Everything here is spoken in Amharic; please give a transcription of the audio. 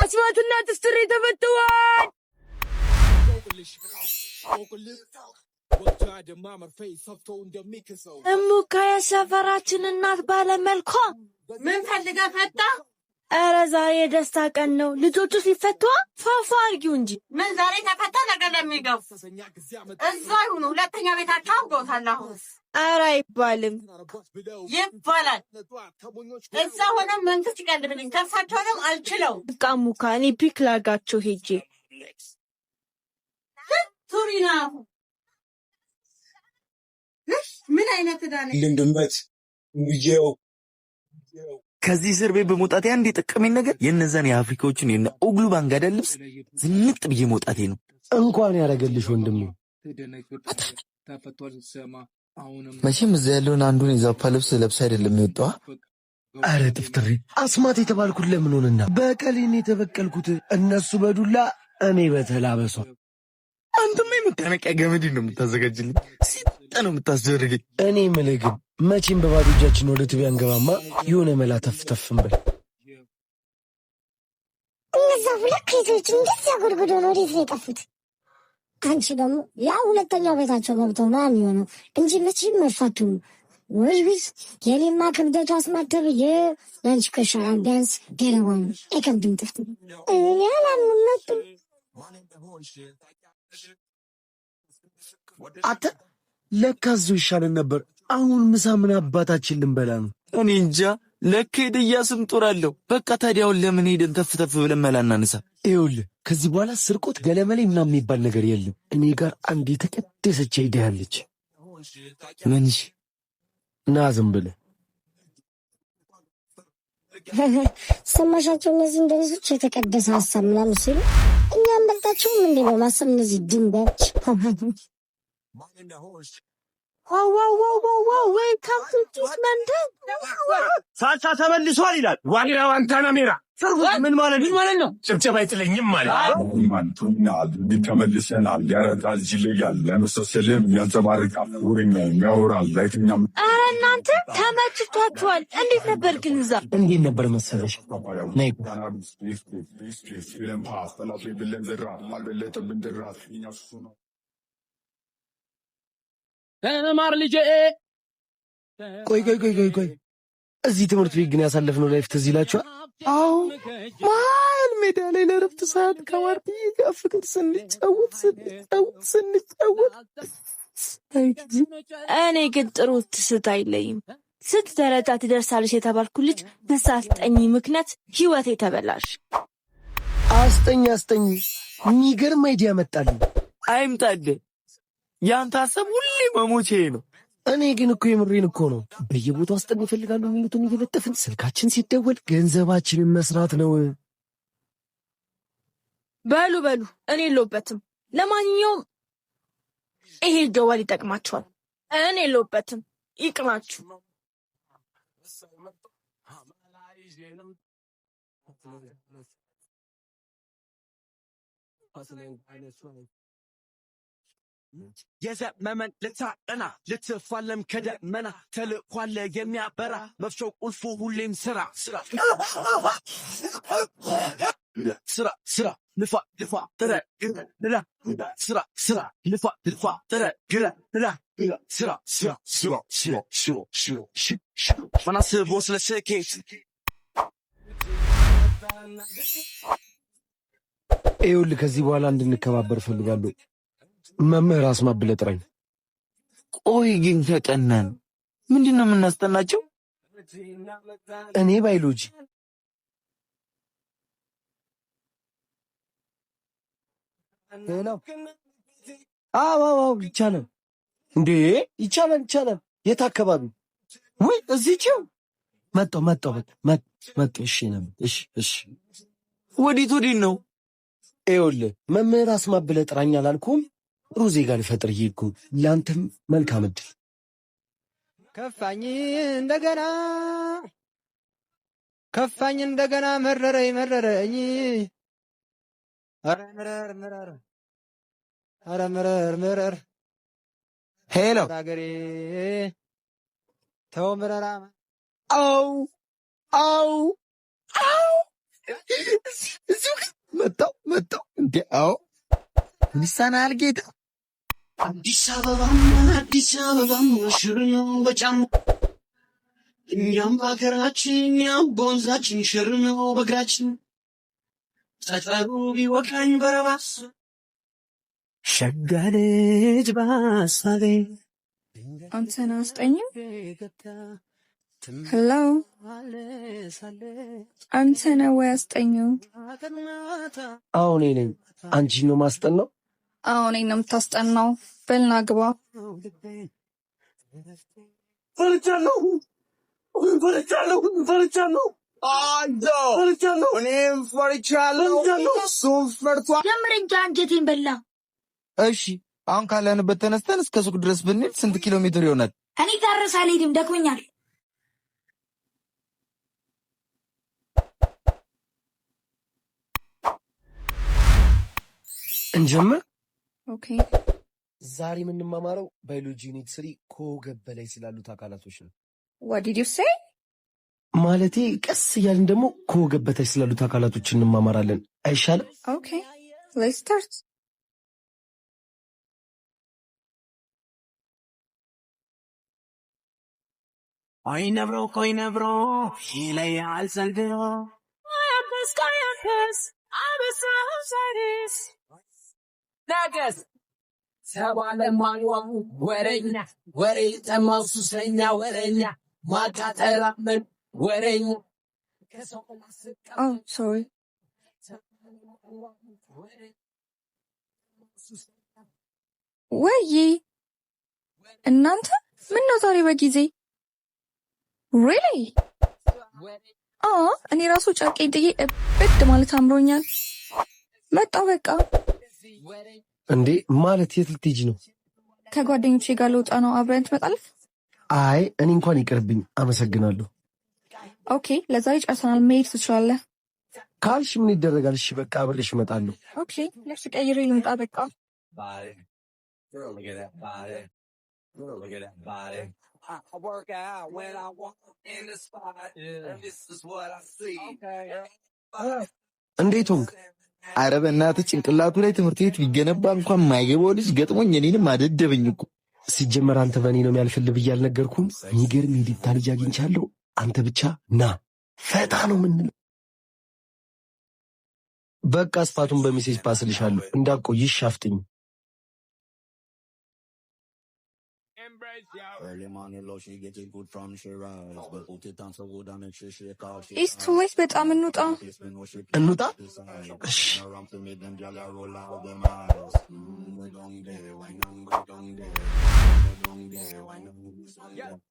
አስማትና ትስትሬ ተፈተዋል። እሙካ የሰፈራችን እናት ባለመልኳ። ምን ፈልገህ ፈጣ? ኧረ ዛሬ የደስታ ቀን ነው። ልጆቹ ሲፈቷ ፏፏ አርጊው እንጂ። ምን ዛሬ ተፈታ ነገ ለሚገቡ እዛ ይሁኑ። ሁለተኛ ቤታቸው አውገውታል። አሁን ኧረ አይባልም። ይባላል። እዛ ሆነ መንግስት ይቀልብልኝ፣ ከሳቸውንም አልችለው። በቃ ሙካ እኔ pick ላርጋቸው ሄጄ። ቱሪና ምን አይነት ዕዳ ነው? ልንድመት ውየው። ከዚህ እስር ቤት በመውጣቴ አንድ የጠቀመኝ ነገር የነዛን የአፍሪካዎችን የነ ኦግሉ ባንጋዳ ልብስ ዝንጥ ብዬ መውጣቴ ነው። እንኳን ያደረገልሽ ወንድሜ። መቼም እዛ ያለውን አንዱን የዛፓ ልብስ ለብሳ አይደለም የወጣዋ። አረ ጥፍጥሬ፣ አስማት የተባልኩት ለምን ሆነና? በቀሌን የተበቀልኩት እነሱ በዱላ እኔ በተላበሷ። አንተማ የመታነቂያ ገመድ ነው የምታዘጋጅልኝ፣ ሲጠ ነው የምታስደርገኝ። እኔ የምልህ ግን መቼም በባዶ እጃችን ወደ ትቢያ አንገባማ። የሆነ መላ ተፍ ተፍ እንበል። እነዛ ሁለት ክሬቶች እንደዚያ ጎድጎዶ ነው ወዴት ነው የጠፉት? አንቺ ደግሞ ያ ሁለተኛው ቤታቸው ገብተው ነው የሚሆነው እንጂ መቼም መፋቱም። ወይ ውይ፣ የኔማ ክብደቱ አስማተብ የአንቺ እኮ ይሻላል። ቢያንስ ገለባ ነው አይከብድም። ጥፍት እኔ አላምንም መጡ። አንተ ለካ እዚሁ ይሻለን ነበር። አሁን ምሳ ምን አባታችን ልንበላ ነው? እኔ እንጃ፣ ለካ ሄደ ስም ጦር አለው። በቃ ታዲያ አሁን ለምን ሄደን ተፍ ተፍ ብለን መላ እናንሳ? ይኸውልህ፣ ከዚህ በኋላ ስርቆት ገለመሌ ምናምን የሚባል ነገር የለም። እኔ ጋር አንድ የተቀደሰች idea አለች። ምንሽ? ና ዝም ብለህ። ሰማሻቸው? እነዚህ እንደዚች የተቀደሰ ሀሳብ ምናምን ሲሉ እኛ አንበልጣቸውም እንዴ በማሰብ እነዚህ ድንጋዮች። Wow, welcome to this መንደር። ሳልሳ ተመልሷል ይላል። ዋና ዋንታናሜራ። ምን ማለት ምን ማለት ነው? ጭብጨባ አይጥለኝም ማለት። ማንቶኛል፣ ተመልሰናል። ያረዳል፣ ይለያል፣ ለመሳሰልም ያንጸባርቃል፣ ወሬኛውም ያወራል፣ አይተኛም። ኧረ እናንተ ተመችቷችኋል? እንዴት ነበር ግን እዛ? እንዴት ነበር መሰለሽ? ነይ። ተማር ልጄ። ቆይ ቆይ ቆይ ቆይ ቆይ፣ እዚህ ትምህርት ቤት ግን ያሳለፍነው life ትዝ ይላችኋል? አዎ፣ መሀል ሜዳ ላይ ለረፍት ሰዓት ከማርትዬ ጋር ፍቅር ስንጫወት ስንጫወት ስንጫወት። አይ ጊዜ። እኔ ግን ጥሩ ትዝታ አይለኝም። ስንት ደረጃ ትደርሳለች የተባልኩ ልጅ በአስጠኚ ምክንያት ህይወቴ ተበላሽ። አስጠኝ አስጠኝ፣ የሚገርም idea መጣልኝ። አይምጣልህ፣ ያንተ ሀሳብ ሁሌ መሞቼ ነው። እኔ ግን እኮ የምሬን እኮ ነው። በየቦታው አስጠኝ ይፈልጋሉ የሚሉትን እየለጠፍን ስልካችን ሲደወል ገንዘባችንን መስራት ነው። በሉ በሉ፣ እኔ የለሁበትም። ለማንኛውም ይሄ ደወል ይጠቅማችኋል። እኔ የለሁበትም፣ ይቅማችሁ። የዘመመን ልታጠና ልትፋለም ከደመና ተልኳለ የሚያበራ መፍቻው ቁልፉ ሁሌም ስራ ስራ ስራ ስራ ልፋ ልፋ ጥረ ግረ ልላ ስራ ስራ ልፋ ልፋ ጥረ ግረ ልላ ስራ ስራ ስራ ስራ ስራ ስራ ስራ ማናስቦ ስለ ስኬት። ይኸውልህ፣ ከዚህ በኋላ እንድንከባበር እፈልጋለሁ። መምህር አስማት ብለህ ጥራኝ። ቆይ ግን ከቀናን ምንድን ነው የምናስጠናቸው? እኔ ባዮሎጂ። Hello፣ አዎ አዎ፣ ይቻላል እንዴ? ይቻላል ይቻላል። የት አካባቢ? ወይ እዚህው መጣሁ መጣሁ መጣሁ። እሺ ነው፣ እሺ እሺ። ወዴት ወዴት ነው? ይኸውልህ፣ መምህር አስማት ብለህ ጥራኝ አላልኩም? ጥሩ ዜጋ ልፈጥር እየሄድኩ። ለአንተም መልካም እድል። ከፋኝ እንደገና ከፋኝ እንደገና መረረኝ መረረኝ፣ ኧረ ምረር ምረር፣ ኧረ ምረር ምረር። Hello። አገሬ። ተው ምረራ። አው አው አው፣ እዚሁ መጣው መጣው እንዴ! አዎ፣ ምን ይሳናል ጌታ? አዲስ አበባማ፣ አዲስ አበባማ፣ ሽር ነው በጫማ። እኛም በሀገራችን፣ እኛም በወንዛችን፣ ሽር ነው በእግራችን። ጠጠሩ ቢወቃኝ በረባስ ሸጋ ልጅ በሀሳቤ። አንተን አስጠኝም። Hello፣ አንተ ነህ ወይ አስጠኚው? አዎ፣ እኔ ነኝ። አንቺን ነው ማስጠናው? አዎ፣ እኔን ነው የምታስጠናው። በልና ግባ። ፈርቻለሁ፣ ፈርቻለሁ፣ ፈርቻለሁ፣ ፈርቻለሁ። እኔም ፈርቻለሁ፣ እሱም ፈርቷል። ጀምር እንጂ አንጀቴን በላ። እሺ፣ አሁን ካለንበት ተነስተን እስከ ሱቅ ድረስ ብንሄድ ስንት ኪሎ ሜትር ይሆናል? እኔ ድረስ አልሄድም፣ ደክሞኛል። እንጀምር። Okay። ዛሬ የምንማማረው biology unit 3 ከወገብ በላይ ስላሉት አካላቶች ነው። What did you say? ማለቴ ቀስ እያልን ደግሞ ከወገብ በታች ስላሉት አካላቶች እንማማራለን። አይሻልም? Okay, let's start። ቆይ ነብሮ፣ ቆይ ነብሮ፣ ይለያል ዘንድሮ። ቀያፈስ ቀያፈስ አበሳው ሳሪስ ነገስ ተባለ ማንዋ ወሬኛ፣ ወሬ ጠማው ሱሰኛ ወሬኛ፣ ማታ ተራመን ወሬኛ። Oh, sorry። ወይዬ፣ እናንተ ምን ነው ዛሬ በጊዜ? Really? አ እኔ ራሱ ጨርቄን ጥዬ እብድ ማለት አምሮኛል። መጣሁ በቃ። እንዴ፣ ማለት የት ልትሄጂ ነው? ከጓደኞቼ ጋር ልወጣ ነው። አብረን ትመጣለህ? አይ፣ እኔ እንኳን ይቅርብኝ፣ አመሰግናለሁ። Okay፣ ለዛሬ ጨርሰናል። መሄድ ትችላለህ። ካልሽ ምን ይደረጋል? እሺ በቃ አብሬሽ እመጣለሁ። Okay፣ ልብስ ቀይሬ ልምጣ በቃ። Girl, look at that body. Girl, look at that body. I work out when I walk in the spot. And this is what I see. እንዴት ሆንክ? አረ በእናትህ፣ ጭንቅላቱ ላይ ትምህርት ቤት ቢገነባ እንኳን የማይገባው ልጅ ገጥሞኝ እኔንም አደደበኝ እኮ። ሲጀመር አንተ በእኔ ነው የሚያልፍልህ ብዬ አልነገርኩም? የሚገርም የዲታ ልጅ አግኝቻለሁ። አንተ ብቻ ና፣ ፈታ ነው የምንለው። በቃ spot ኡን በ message ፓስልሻለሁ። እንዳትቆይሽ አፍጥኝ። Early morning low, she get it good from she rise. But put it on so good and make sure she call she It's too late በጣም፣ እንውጣ። እንውጣ። እሺ። Around to make them gyal a roll out them eyes. Go down there, wine and go down there. Go down there, wine and go down there.